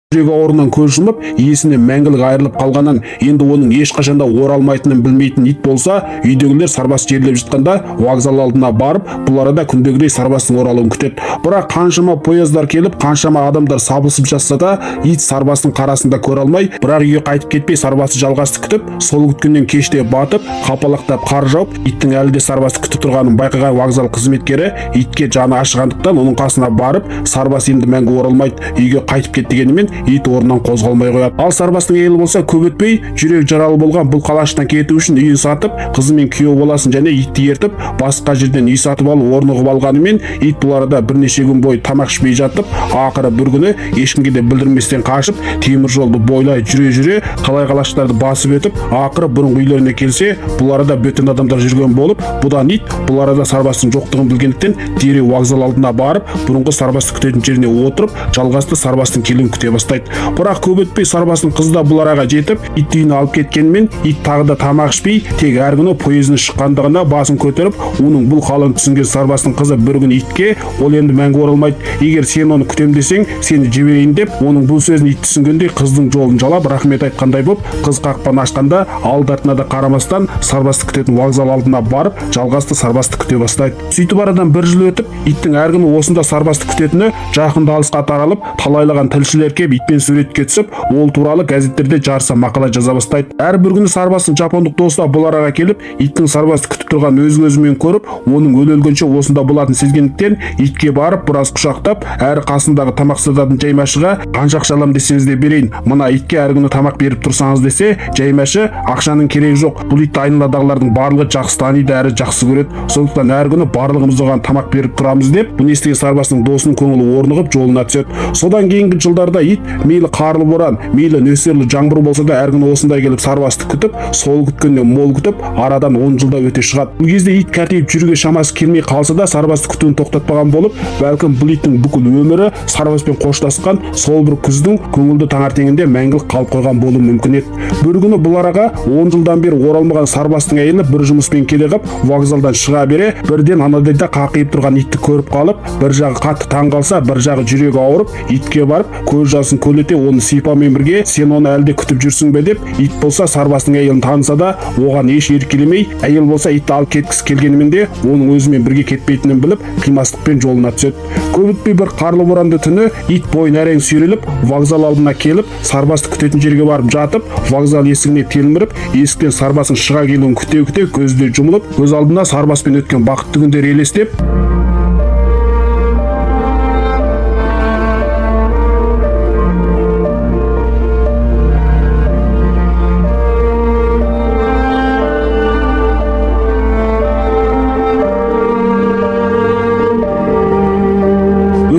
Жүрек ауруынан көз жұмып, иесінен мәңгілік айырылып қалғанын, енді оның ешқашан да оралмайтынын білмейтін ит болса, үйдегілер Сарбас жерлеп жатқанда вокзал алдына барып, бұл арада күндегідей Сарбастың оралуын күтеді. Бірақ қаншама поездар келіп, қаншама адамдар сабылысып жатса да, ит Сарбастың қарасын да көре алмай, бірақ үйге қайтып кетпей, Сарбасты жалғасты күтіп, сол күткеннен кеште батып, қапалақтап қар жауып, иттің әлі де Сарбасты күтіп тұрғанын байқаған вокзал қызметкері итке жаны ашығандықтан оның қасына барып, Сарбас енді мәңгі оралмайды, үйге қайтып кет дегенімен, ит орнынан қозғалмай қояды. Ал Сарбастың әйелі болса, көп өтпей жүрек жаралы болған бұл қалашықтан кету үшін үйін сатып, қызы мен күйеу баласын және итті ертіп, басқа жерден үй сатып алып орнығып алғанымен, ит бұл арада бірнеше күн бойы тамақ ішпей жатып, ақыры бір күні ешкімге де білдірместен қашып, темір жолды бойлай жүре жүре талай қалашықтарды басып өтіп, ақыры бұрынғы үйлеріне келсе, бұл арада бөтен адамдар жүрген болып, бұдан ит бұл арада Сарбастың жоқтығын білгендіктен, дереу вокзал алдына барып, бұрынғы Сарбасты күтетін жеріне отырып, жалғасты Сарбастың келуін күте бастайды. Бірақ көп өтпей Сарбастың қызы да бұл араға жетіп, итті үйіне алып кеткенімен, ит тағы да тамақ ішпей, тек әр күні поездың шыққандығына басын көтеріп, оның бұл халін түсінген Сарбастың қызы бір күні итке: «Ол енді мәңгі оралмайды, егер сен оны күтем десең, сені жіберейін», – деп, оның бұл сөзін ит түсінгендей, қыздың жолын жалап, рахмет айтқандай болып, қыз қақпаны ашқанда алды артына да қарамастан Сарбасты күтетін вокзал алдына барып, жалғасты Сарбасты күте бастайды. Сөйтіп арадан бір жыл өтіп, иттің әр күні осында Сарбасты күтетіні жақында алысқа таралып, талайлаған тілшілер келіп, итпен суретке түсіп, ол туралы газеттерде жарыса мақала жаза бастайды. Әрбір күні Сарбастың жапондық досы да бұл араға келіп, иттің Сарбасты күтіп тұрғанын өз көзімен көріп, оның өле өлгенше осында болатынын сезгендіктен, итке барып біраз құшақтап, әрі қасындағы тамақ сататын жаймашыға: «Қанша ақша алам десеңіз де берейін, мына итке әр күні тамақ беріп тұрсаңыз», – десе, жаймашы: «Ақшаның керегі жоқ, бұл итті айналадағылардың барлығы жақсы таниды әрі жақсы көреді, сондықтан әр күні барлығымыз оған тамақ беріп тұрамыз», – деп, бұны естіген Сарбастың досының көңілі орнығып, жолына түседі. Содан кейінгі жылдарда ит мейлі қарлы боран, мейлі нөсерлі жаңбыр болса да, әр күні осында келіп Сарбасты күтіп, сол күткеннен мол күтіп, арадан 10 жылда өте шығады. Бұл кезде ит кәртейіп, жүруге шамасы келмей қалса да, Сарбасты күтуін тоқтатпаған болып, бәлкім, бұл иттің бүкіл өмірі Сарбаспен қоштасқан сол бір күздің көңілді таңертеңінде мәңгілік қалып қойған болуы мүмкін еді. Бір күні бұл араға 10 жылдан бері оралмаған Сарбастың әйелі бір жұмыспен келе қап, вокзалдан шыға бере бірден анадайда қақиып тұрған итті көріп қалып, бір жағы қатты таң қалса, бір жағы жүрегі ауырып, итке барып, көз жасын көлете оны сипаумен бірге: «Сен оны әлі де күтіп жүрсің бе?» – деп, ит болса Сарбастың әйелін таныса да, оған еш еркелемей, әйел болса итті алып кеткісі келгенімен де, оның өзімен бірге кетпейтінін біліп, қимастықпен жолына түседі. Көп өтпей бір қарлы боранды түні ит бойын әрең сүйреліп, вокзал алдына келіп, Сарбасты күтетін жерге барып жатып, вокзал есігіне телміріп, есіктен Сарбастың шыға келуін күте күте көзі де жұмылып, көз алдына Сарбаспен өткен бақытты күндер елестеп,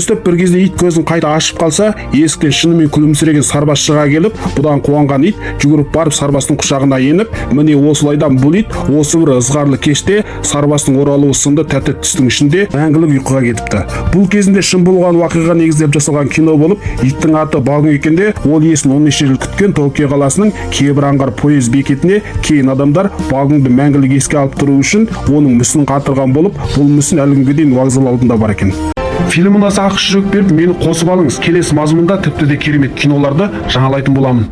өстіп бір кезде ит көзін қайта ашып қалса, есіктен шынымен күлімсіреген Сарбас шыға келіп, бұдан қуанған ит жүгіріп барып Сарбастың құшағына еніп, міне, осылайдан бұл ит осы бір ызғарлы кеште Сарбастың оралуы сынды тәтті түстің ішінде мәңгілік ұйқыға кетіпті. Бұл кезінде шын болған уақиға негіздеп жасалған кино болып, иттің аты Балғын екен де, ол иесін он неше жыл күткен Токио қаласының кейбір аңғар пойыз бекетіне кейін адамдар Балғынды мәңгілік еске алып тұру үшін оның мүсінін қатырған болып, бұл мүсін әлі күнге дейін вокзал алдында бар екен. Фильм ұнаса, ақ жүрек беріп, мені қосып алыңыз. Келесі мазмұнда тіпті де керемет киноларды жаңалайтын боламын.